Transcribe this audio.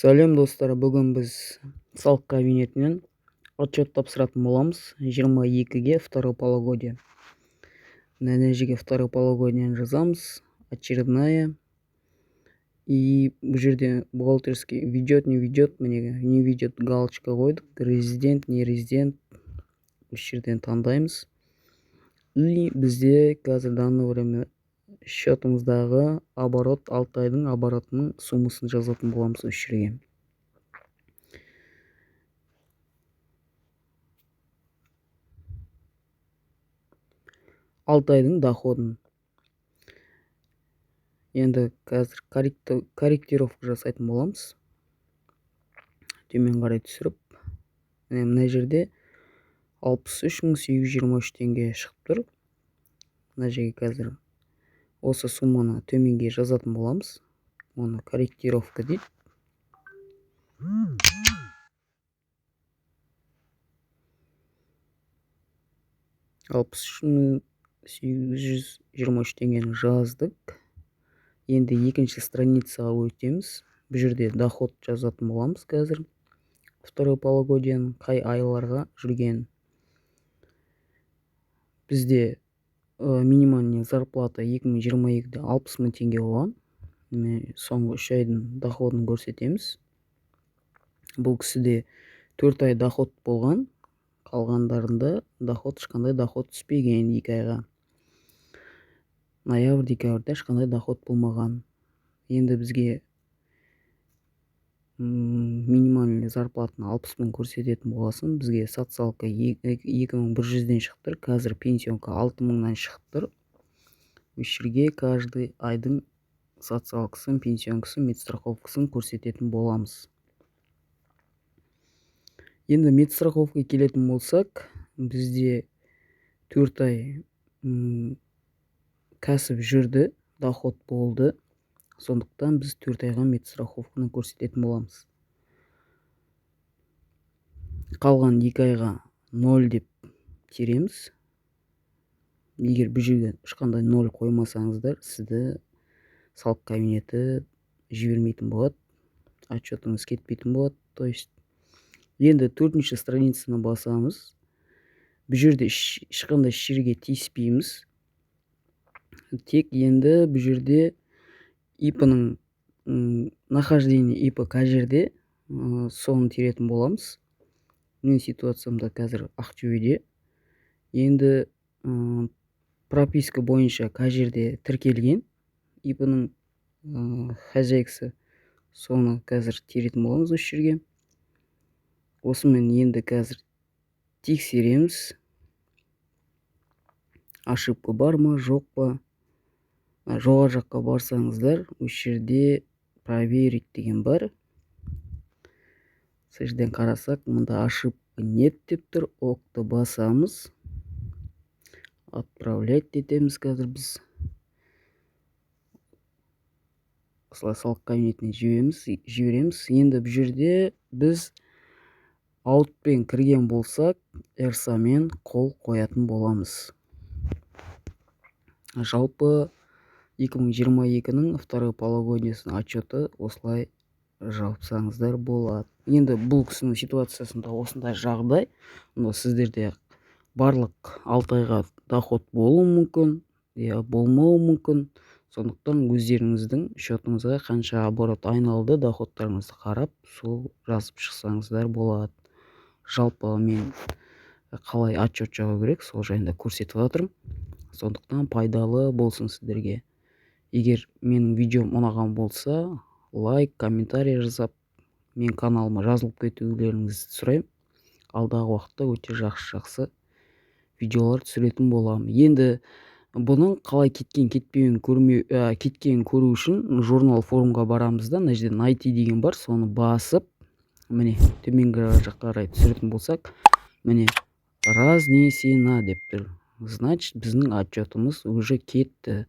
Сәлем, достар! Бүгін біз салық кабинетінен отчет тапсыратын боламыз 22-ге, второе полугодие. Мына жерге второе полугодие жазамыз, очередная. И бұл жерде бухгалтерский ведет, не ведет. Міне, не ведет, галочка қойдық. Резидент, не резидент, осы жерден таңдаймыз. И бізде қазір, данное время, счетымыздағы оборот, 6 айдың оборотының суммасын жазатын боламыз осы жерге. 6 айдың доходын. Енді қазір корректировка жасайтын боламыз. Төмен қарай түсіріп, міне, мына жерде 63 823 теңге шығып тұр. Мына жерге қазір осы сумманы төменге жазатын боламыз. Оны корректировка дейді. 63 823 теңгені жаздық. Енді екінші страницаға өтеміз. Бұл жерде доход жазатын боламыз қазір, второй полугодияның қай айларға жүрген. Бізде минимальный зарплата 2022-де 60 000 теңге болған. Міне, соңғы 3 айдың доходын көрсетеміз. Бұл кісіде 4 ай доход болған, қалғандарында доход, ешқандай доход түспеген. 2 айға, ноябрь, декабрьде ешқандай доход болмаған. Енді бізге минимальный зарплатаны 60 000 көрсететін болғасын, бізге социалка 2100-ден шығып тұр, қазір пенсионка 6000-нан шығып тұр. Осы жерге каждый айдың социалкасын, пенсионкасын, медстраховкасын көрсететін боламыз. Енді медстраховкаға келетін болсақ, бізде 4 ай кәсіп жүрді, доход болды. Сондықтан біз 4 айға медстраховканы көрсететін боламыз. Қалған 2 айға ноль деп тереміз. Егер бұл жерге ешқандай ноль қоймасаңыздар, сізді салық кабинеті жібермейтін болады, отчетыңыз кетпейтін болады. То есть енді төртінші страницаны басамыз. Бұл жерде ешқандай жерге тиіспейміз. Тек енді бұл жерде ИП-ның нахождение, ИП қай жерде, соны теретін боламыз. Менің ситуациямда қазір Ақтөбеде. Енді прописка бойынша қай жерде тіркелген ИП-ның хозяйкасы, соны қазір теретін боламыз осы жерге. Осымен енді қазір тексереміз, ошибка бар ма, жоқ па. Жоғары жаққа барсаңыздар, осы жерде «Проверить» деген бар. Сол жерден қарасақ, мында «Ошибка нет» деп тұр. Ок-ты басамыз, отправлять етеміз. Қазір біз осылай салық кабинетіне жібереміз. Енді бұл жерде біз аутпен кірген болсақ, ЭРСА-мен қол қоятын боламыз. Жалпы 2022-нің второй полугодиесінің отчеты осылай жапсаңыздар болады. Енді бұл кісінің ситуациясында осындай жағдай, но сіздерде барлық 6 айға доход болуы мүмкін, я болмауы мүмкін. Сондықтан өздеріңіздің счетыңызға қанша оборот айналды, доходтарыңызды қарап, сол жазып шықсаңыздар болады. Жалпы мен қалай отчет жағу керек, сол жайында көрсетіп жатырмын. Сондықтан пайдалы болсын сіздерге. Егер менің видеом ұнаған болса, лайк, комментарий жасап, мен каналыма жазылып кетулеріңізді сұраймын. Алдағы уақытта өте жақсы жақсы видеолар түсіретін боламын. Енді бұның қалай кеткен, кетпеуін көрмеу, кеткенін көру үшін журнал формға барамыз да, мына жерде «Найти» деген бар, соны басып, міне, төменгі жаққа қарай түсіретін болсақ, міне, «Разнесена» деп тұр. Значит, біздің отчетымыз уже кетті.